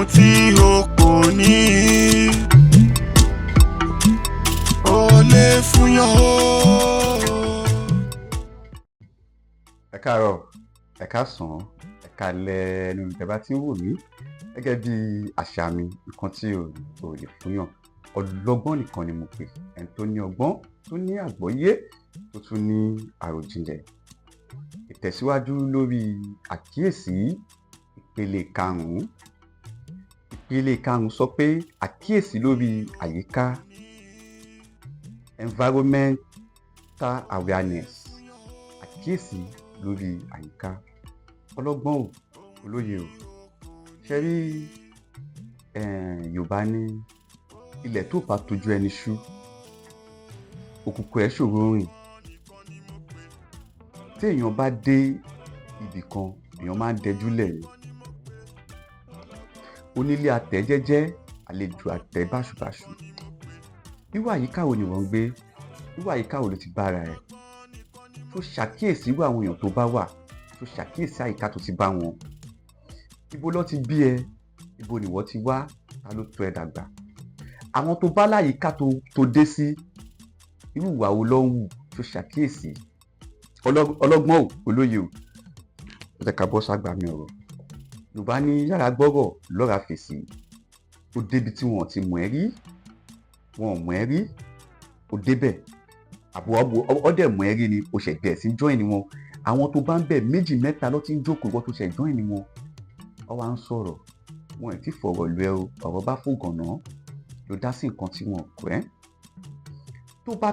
Ohun tí o kò ní o lè fúnyàn o. Ẹ káàárọ̀, ẹ káàsán, ẹ káalẹ́ ẹnu ìjọba tí ń wò mí. Gẹ́gẹ́ bí àṣà mi, nǹkan tí ò lè fúnyàn, ọlọ́gbọ́n nìkan ni mo pè, ẹni tó ní ọgbọ́n, tó ní àgbọ́yé, tó tún ní àròjinlẹ̀. Ìtẹ̀síwájú lórí àkíyèsí ìpele karùn-ún. Ìpele karùn-ún sọ pé àkíyèsí lórí àyíká, environmental awareness, àkíyèsí lórí àyíká. Ọlọ́gbọ́n o, olóye o, ṣe rí Yorùbá ní ilẹ̀ tó bá tójú ẹni ṣú, òkùnkùn ẹ̀ ṣòro rìn. Tí èèyàn bá dé ibì kan, èèyàn máa ń dẹjúlẹ̀ ni. Onílé atẹ̀ jẹ́jẹ́, àlejò atẹ̀ báṣubàṣu. Irú àyíká wo ni wọ́n ń gbé? Irú àyíká wo ló ti bára ẹ̀? Tó ṣàkíyèsí irú àwọn èèyàn tó bá wà, tó ṣàkíyèsí àyíká tó ti bá wọn. Ibo ló ti bí ẹ? Ibo ni ìwọ ti wá? Ta ló tọ́ ẹ dàgbà? Àwọn tó bá láyìíká tó dé sí, irú ìwà wo ló ń hù? Tó ṣàkíyèsí. Ọlọ́gbọ́n o, olóye o, ó jẹ́ ká bọ́ ságbàmì ọ̀rọ̀. Yorùbá ní yára gbọ́rọ̀, lọ́ra fèsì. Ó débi tí wọn ò ti mọ̀ ẹ́ rí, wọn ò mọ̀ ẹ́ rí. Ó débẹ̀, àbò ọdẹ mọ̀ ẹ́ rí ni, o ṣẹ̀ bẹ̀rẹ̀ sí join wọn. Àwọn tó bá ń bẹ̀, méjì mẹ́ta ló ti ń jókòó, ìwọ tó ṣẹ̀ join wọn, wọ́n wá ń sọ̀rọ̀, wọn ò tí fọ̀rọ̀ lu ẹ o. Ọ̀rọ̀ bá fò gànà, ló dá sí nǹkan tí wọn kọ́ ẹ́.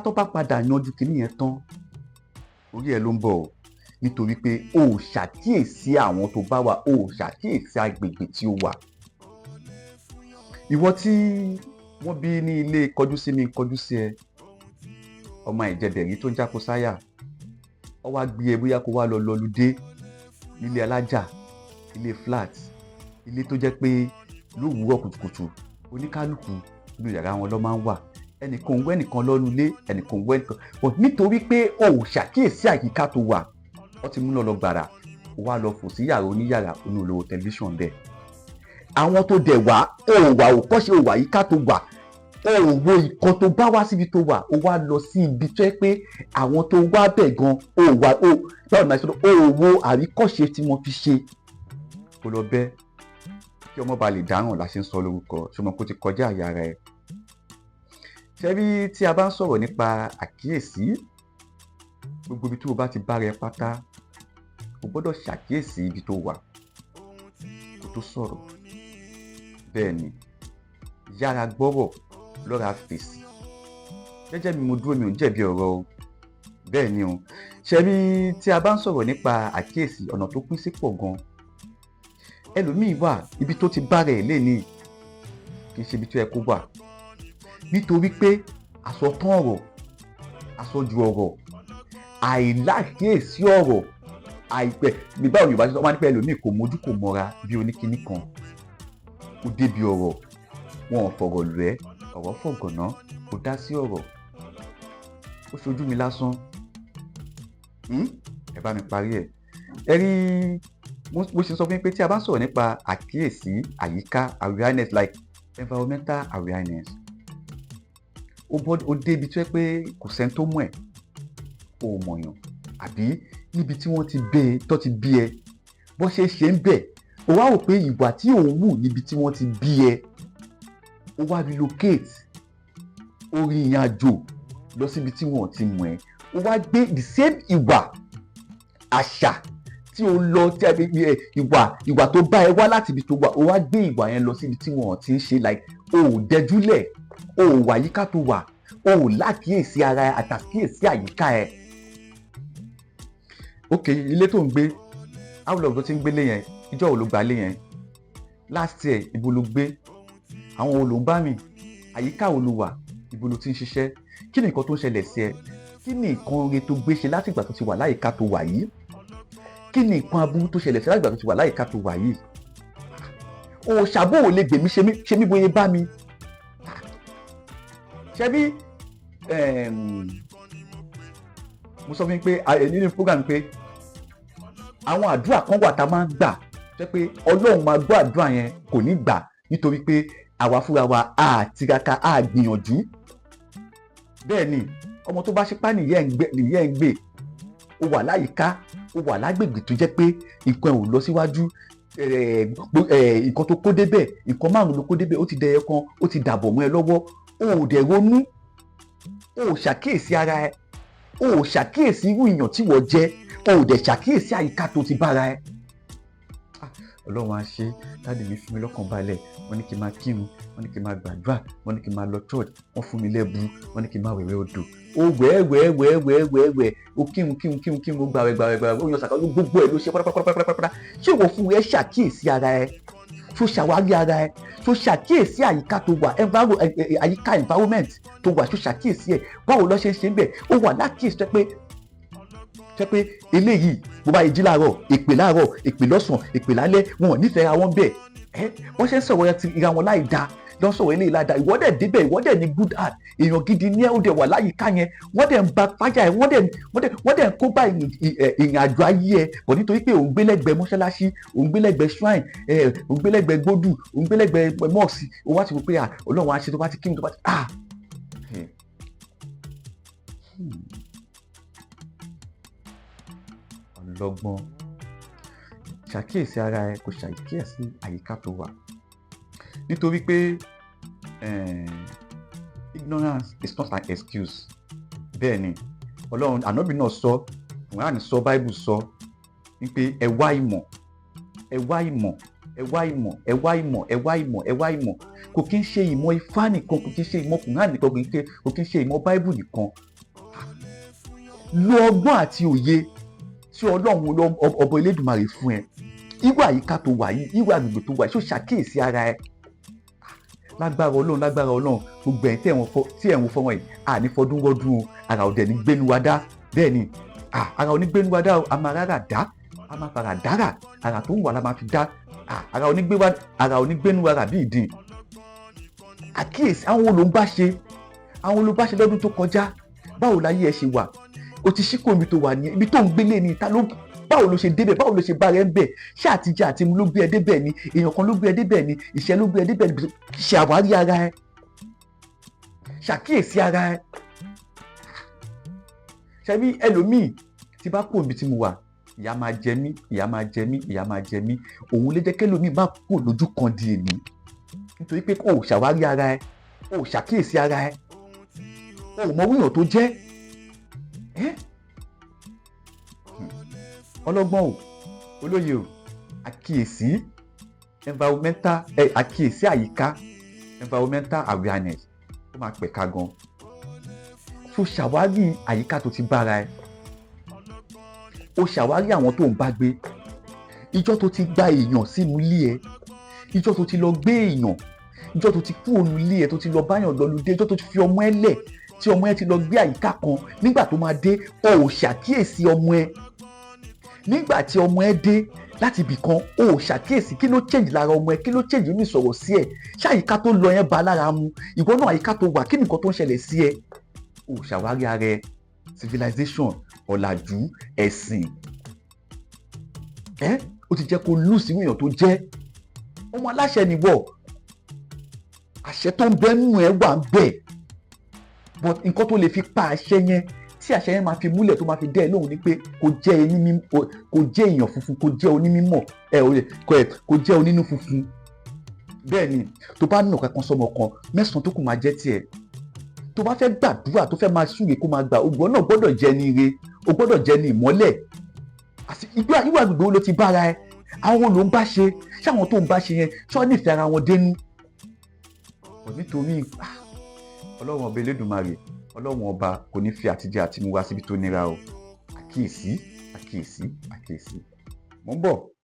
Tó bá padà yanjú kinní yẹn tán, orí ẹ ló ń bọ̀ o, nítorí pé o ò ṣàkíyèsí àwọn tó bá wà, o ò ṣàkíyèsí agbègbè tí ó wà. Ìwọ tí wọ́n bí ní ilé kọjú sí mi kọjú sí ẹ, ọmọ ìjẹbẹ̀rí tó ń jáko sáyà, ọ wá gbé ẹ bóyá kó wá lọ lọludé nílé alájà, ilé flat, ilé tó jẹ́ pé lówùúrọ̀ kùtùkùtù, oníkálukú inú yàrá wọn ló máa ń wà. Ẹnìkan ń wẹ́ ẹnìkan lọ́nu ilé, ẹnìkan ń wẹ́ ẹnìkan. But nítorí pé o ò ṣàkíyèsí àyíká tó wà, wọ́n ti mú lọ gbàrà, ó wá lọ fò sí yàrá oníyàrá, onú olówó tẹlifíṣàn bẹ́ẹ̀. Àwọn tó dẹ̀ wá, o ò wà ò kọ́ṣe, o wà àyíká tó wà, o ò wo ìkan tó bá wá síbi tó wà. O wá lọ sí ibi tó yẹ pé àwọn tó wá bẹ̀ gan, o wà o báwo ni màá sọ, o ò wo àríkọ́ṣe tí wọ́n fi ṣe. Kó lọ bẹ́ kí ọmọ ba lè dáràn la ṣe ń sọ lórúkọ, ṣọmọ kó ti kọjá àyà ara ẹ̀. Ṣebí tí a bá ń sọ̀rọ̀ nípa àkíyèsí, gbogbo ibi tí o bá ti bára ẹ pátá, o gbọ́dọ̀ ṣàkíyèsí ibi tó wà kó tó sọ̀rọ̀. Bẹ́ẹ̀ ni, yára gbọ́rọ̀, lọ́ra fèsì. Jẹ́jẹ́ mi mo dúró, mi ò ń jẹ̀bi ọ̀rọ̀ o. Bẹ́ẹ̀ ni o. Ṣebí tí a bá ń sọ̀rọ̀ nípa àkíyèsí, ọ̀nà tó pín sí pọ̀ gan. Ẹlòmíì wà, ibi tó ti bára ẹ̀ lénìí kì í ṣe ibi tó yẹ kó wà, nítorí pé àsọtán ọ̀rọ̀, àsọjù ọ̀rọ̀, àìlákíyèsí ọ̀rọ̀, àìpẹ́ bí báwo Yorùbá ṣe sọ wọ́n á ní pé ẹlòmíì kò mójú kò mọ́ra bí oníkíní kan. Ó débi ọ̀rọ̀, wọn ò fọ̀rọ̀ lù ẹ́, ọ̀rọ̀ fọ̀gànná, kò dá sí ọ̀rọ̀, ó ṣojú mi lásán. Ẹ bá mi parí ẹ̀. Ẹ rí mo ṣe sọ fún yín pé tí a bá sọ̀rọ̀ nípa àkíyèsí àyíká, awareness, like environmental awareness, ó bọ́ ó débi tó yẹ pé kò sẹ́ni tó mọ̀ ẹ́, ò mọ̀yàn, àbí níbi tí wọ́n ti bẹ́ ẹ, tó ti bí ẹ, bó ṣe ṣe ń bẹ̀, ó wá wò pé ìwà tí òun wù níbi tí wọ́n ti bí ẹ, ó wá relocate, ó rin ìrìn àjò lọ síbi tí wọ́n ti mọ̀ ẹ́, ó wá gbé the same ìwà, àṣà tí o lọ tí a fi ẹ ìwà tó bá ẹ wá láti ibi tó wà, ó wá gbé ìwà yẹn lọ síbi tí wọ́n ti ń ṣe. Like, o ò dẹjúlẹ̀, o ò wà yíká tó wà, o ò lákìyèsí ara ẹ àtàkìyèsí àyíká ẹ. Ok, ilé tó ń gbé, how long ló ti ń gbélé yẹn? Ìjọ́ wo ló gba ilé yẹn? Last year, ibo ló gbé? Àwọn wo ló ń bá rìn? Àyíká wo ló wà? Ibo ló ti ń ṣiṣẹ́? Kí ni nǹkan tó ń ṣẹlẹ̀ sí ẹ? Kí ni nǹkan rere tó gbé ṣe látìgbà tó ti wà láyìíká tó wà yìí? Kí ni nǹkan aburú tó ṣẹlẹ̀ sí látìgbà tó ti wà láyìíká tó wà yìí? Òòṣàbò ò lè gbèmí ṣe mí bóyá bá mi ṣebí. Mo sọ fún yín pé nínú program pé àwọn àdúrà kan wà tá a máa ń gbà jẹ́ pé Ọlọ́run máa gbọ́ àdúrà yẹn, kò ní gbà. Nítorí pé àwa fúnra wa á tiraka, á gbìyànjú. Bẹ́ẹ̀ ni, ọmọ tó bá ṣípá nìyẹn ń gbé, nìyẹn ń gbé. Ó wà láyìíká, ó wà lágbègbè tó jẹ́ pé nǹkan ẹ̀ ò lọ síwájú. Nǹkan tó kó débẹ̀, nǹkan márùn ló kó débẹ̀, ó ti dẹyẹ kan, ó ti dàbọ̀ mọ́ ẹ lọ́wọ́. O ò dẹ̀ ronú, o ò ṣàkíyèsí ara ẹ, o ò ṣàkíyèsí irú èèyàn tí wọ́n jẹ́, o ò dẹ̀ ṣàkíyèsí àyíká tó ti bára ẹ. Ah, Ọlọ́run á ṣe. Daddy mi fi mi lọ́kàn balẹ̀. Wọ́n ní kí n máa kírun, wọ́n ní kí n máa gbàdúrà, wọ́n ní kí n máa lọ church, wọ́n fún mi lẹ́bu, wọ́n ní kí n máa wẹ̀wẹ̀ odò. Ó wẹ̀ wẹ̀ wẹ̀ wẹ̀ wẹ̀ wẹ̀, ó kírun kírun kírun kírun, ó gbàwẹ̀ gbàwẹ̀ gbàwẹ̀, ó yan sàkà, gbogbo ẹ̀ ló ṣe pátápátápátápátá. Ṣé ìwọ fún ẹ ṣàkíyèsí ara ẹ? Tó ṣàwárí ara ẹ? Tó ṣàkíyèsí àyíká tó wà, àyíká, environment tó wà? Tó ṣàkíyèsí ẹ? Báwo ló ṣe ń ṣe ń bẹ̀? Ó wà lákíyèsí tó pé eléyìí, bó bá yẹ jí láàárọ̀, èpè láàárọ̀, èpè lọ́sàn, èpè lálẹ́, wọn ò nífẹ̀ẹ́ ra wọn bẹ́ẹ̀. Ẹ́ wọ́n ṣe ń sọ̀rọ̀ ti ra wọn láì da lọ́ sọ̀rọ̀ eléyìí láì da. Ìwọ dẹ̀ débẹ̀, ìwọ dẹ̀ ní good heart, èèyàn gidi ní ẹ̀, ó dẹ̀ wà láyìíká yẹn, wọ́n dẹ̀ ń ba fájà ẹ̀, wọ́n dẹ̀ ń kó bá ìrìn àjò ayé ẹ̀ bọ̀, nítorí pé òun gbélẹ́gbẹ̀ẹ́ mọ́ṣáláṣí, òun gbélẹ́gbẹ̀ẹ́ shrine ẹ̀, òun gbélẹ́gbẹ̀ẹ́ gbódù, òun gbélẹ́gbẹ̀ẹ́ mosque. Ó wá ti wò pé à, Ọlọ́run á ṣe, tó bá ti kírun, tó bá ti ah. Ọlọ́gbọ́n, ṣàkíyèsí ara ẹ, kò ṣàkíyèsí àyíká tó wà, nítorí pé ignorance is not an excuse. Bẹ́ẹ̀ ni, Ọlọ́run, ànábì náà sọ, Quran sọ, Bible sọ wípé ẹ wá ìmọ̀, ẹ wá ìmọ̀, ẹ wá ìmọ̀, ẹ wá ìmọ̀, ẹ wá ìmọ̀, ẹ wá ìmọ̀. Kò kí ń ṣe ìmọ̀ Ifá nìkan, kò kí ń ṣe ìmọ̀ Quran nìkan, kò kí ń ṣe ìmọ̀ Bible nìkan. Lo ọgbọ́n àti òye tí Ọlọ́run ọbọ Elédùmarè fún ẹ. Irú àyíká tó wà yìí, irú àgbègbè tó wà yìí, ṣó ṣàkíyèsí ara ẹ? Lágbára Ọlọ́run, lágbára Ọlọ́run, gbogbo ẹ̀yin tí ẹ̀ ń wo fọ́nrán yìí, àní fọdún rọ́dún o. Ara ọ̀dẹ̀ ní gbénu wa dá. Bẹ́ẹ̀ ni, ara ò ní gbénu wa dá o. A máa rárá dá, a máa fara dára, ara tó ń wà la máa fi dá. Ara ò ní gbé wa, ara ò ní gbénu wa rà bí ìdìn. Àkíyèsí àwọn wo ló ń bá ṣe, àwọn ló bá ṣe lọ́dún tó kọjá? Báwo láyé ẹ ṣe wà? O ti ṣí kò ibi tó wà ní ibi tó ń gbélé ni ta ló, báwo ló ṣe débẹ̀? Báwo ló ṣe bá rẹ ń bẹ̀? Ṣé àtijọ́ àti mu ló gbé ẹ débẹ̀ ni? Èèyàn kan ló gbé ẹ débẹ̀ ni? Ìṣẹ́ ló gbé ẹ débẹ̀ ni? Ṣe àwárí ara ẹ, ṣàkíyèsí ara ẹ. Ṣebí ẹlòmíì tí bá kú ibi tí mo wà, ìyà máa jẹ mí, ìyà máa jẹ mí, ìyà máa jẹ mí. Òun lè jẹ́ kẹlòmíì má kú lójú kan di èmi, nítorí pé o ò ṣàwárí ara ẹ, o ò ṣàkíyèsí ara ẹ, o ò mọ wíyàn tó jẹ́ ẹ́. Ọlọ́gbọ́n o, olóye o, àkíyèsí environmental ẹ, àkíyèsí àyíká, environmental awareness, ó máa pẹ̀ka gan. Tó ṣàwárí àyíká tó ti bára ẹ, o ṣàwárí àwọn tó ń bá gbé, ìjọ tó ti gba èèyàn sínú ilé ẹ, ìjọ tó ti lọ gbé èèyàn, ìjọ tó ti kú ònú ilé ẹ, tó ti lọ báyàn lọlùdé, ìjọ tó ti fi ọmọ ẹ lẹ̀, tí ọmọ ẹ ti lọ gbé àyíká kan, nígbà tó máa dé, o ò ṣàkíyèsí ọmọ ẹ. Nígbà tí ọmọ ẹ dé láti ibì kan, o ò ṣàkíyèsí kí ló change lára ọmọ ẹ, kí ló change nínú ìsọ̀rọ̀ sí ẹ. Ṣé àyíká tó lọ yẹn bá lára mu? Ìwọ náà, àyíká tó wà, kí nìkan tó ń ṣẹlẹ̀ sí ẹ? O ò ṣàwárí ara ẹ. Civilization, ọ̀làjú, ẹ̀sìn ẹ, ó ti jẹ́ kó lose irú èèyàn tó jẹ́. Ọmọ aláṣẹ nìwọ, àṣẹ tó ń bẹ nínú ẹ wà ń bẹ, but nǹkan tó lè fi pa àṣẹ yẹn, tí àṣẹ yẹn máa fi múlẹ̀, tó máa fi dẹ́ ẹ lóhùn, ni pé kò jẹ́ ẹni mímọ́, kò jẹ́ èèyàn funfun, kò jẹ́ onímọ̀ ẹ, kò jẹ́ onínú funfun. Bẹ́ẹ̀ ni, tó bá nà kankan sọmọ kan, mẹ́sàn-án tó kù máa jẹ́ tiẹ̀. Tó bá fẹ́ gbàdúrà, tó fẹ́ máa súre kó máa gbà, ògbọ́n náà gbọ́dọ̀ jẹ́ ní ire, o gbọ́dọ̀ jẹ́ ní ìmọ́lẹ̀. Àti ìgbà irú àgbègbè wo ló ti bára ẹ? Àwọn wo ló ń bá ṣe? Ṣé àwọn tó ń bá ṣe yẹn, ṣé wọ́n nífẹ̀ẹ́ ara wọn dénú? Nítorí Ọlọ́run ọba Elédùmarè, Ọlọ́run ọba kò ní fi àtijẹ àti mu wá síbi tó nira o. Àkíyèsí, àkíyèsí, àkíyèsí. Mò ń bọ̀.